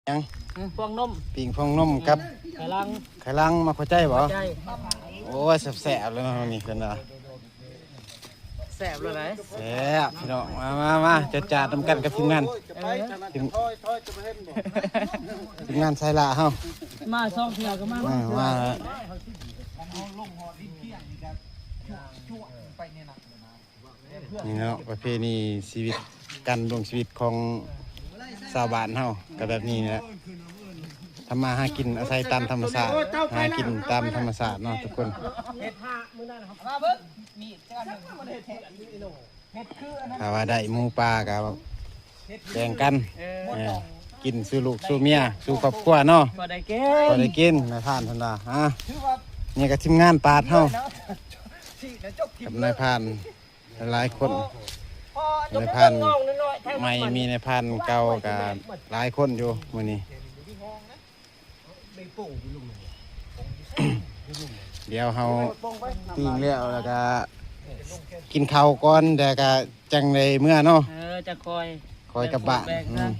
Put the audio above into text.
ຫຍັງ? ອືມ ພວງນົມ ປີ້ງພວງນົມກັບ ໄຂ່ຫຼັງ ໄຂ່ຫຼັງ ໝາກຫົວໃຈບໍ່? ໃຈ ໂອ້ຍ ແຊບໆ ແລ້ວເນາະ ນີ້ເພິ່ນວ່າ ແຊບແລ້ວໃດ໋ ແຊບພີ່ນ້ອງ ມາໆໆ ຈັດຈານນຳກັນກັບທີມງານ ເອີ ທີມ ທີມງານສາຍຫຼ້າເຮົາ ມາສອງເທື່ອກໍມາ ມາ ມາ ນີ້ເນາະ ປະເພນີຊີວິດ ການດຳລົງຊີວິດຂອງຊາວບ້ານເຮົາກໍແບບນີ້ແຫຼະ ທຳມາຫາກິນອາໄສຕາມທຳມະຊາດ ຫາກິນຕາມທຳມະຊາດເນາະທຸກຄົນ ຖ້າວ່າໄດ້ໝູປ່າກໍແບ່ງກັນ ເອີ ເອີ ກິນສູ່ລູກສູ່ເມຍສູ່ຄອບຄົວເນາະ ພໍໄດ້ກິນ ພໍໄດ້ກິນ ນາຍພານເພິ່ນວ່າ ອ່າ ນີ້ກໍທີມງານປາດເຮົາ ກັບນາຍພານ ຫຼາຍຄົນ ນາຍພານໃໝ່ມີນາຍພານເກົ່າກໍຫຼາຍຄົນຢູ່ມື້ນີ້ ດຽວເຮົາປີ້ງແລ້ວ ແລ້ວກໍກິນເຂົ້າກ່ອນ ແລ້ວກໍຈັ່ງໄດ້ເມືອເນາະ ເອີ ຈັ່ງຄ່ອຍ ຄ່ອຍກັບບ້ານ ແບ່ງ ອືມ ແບ່ງກັນ.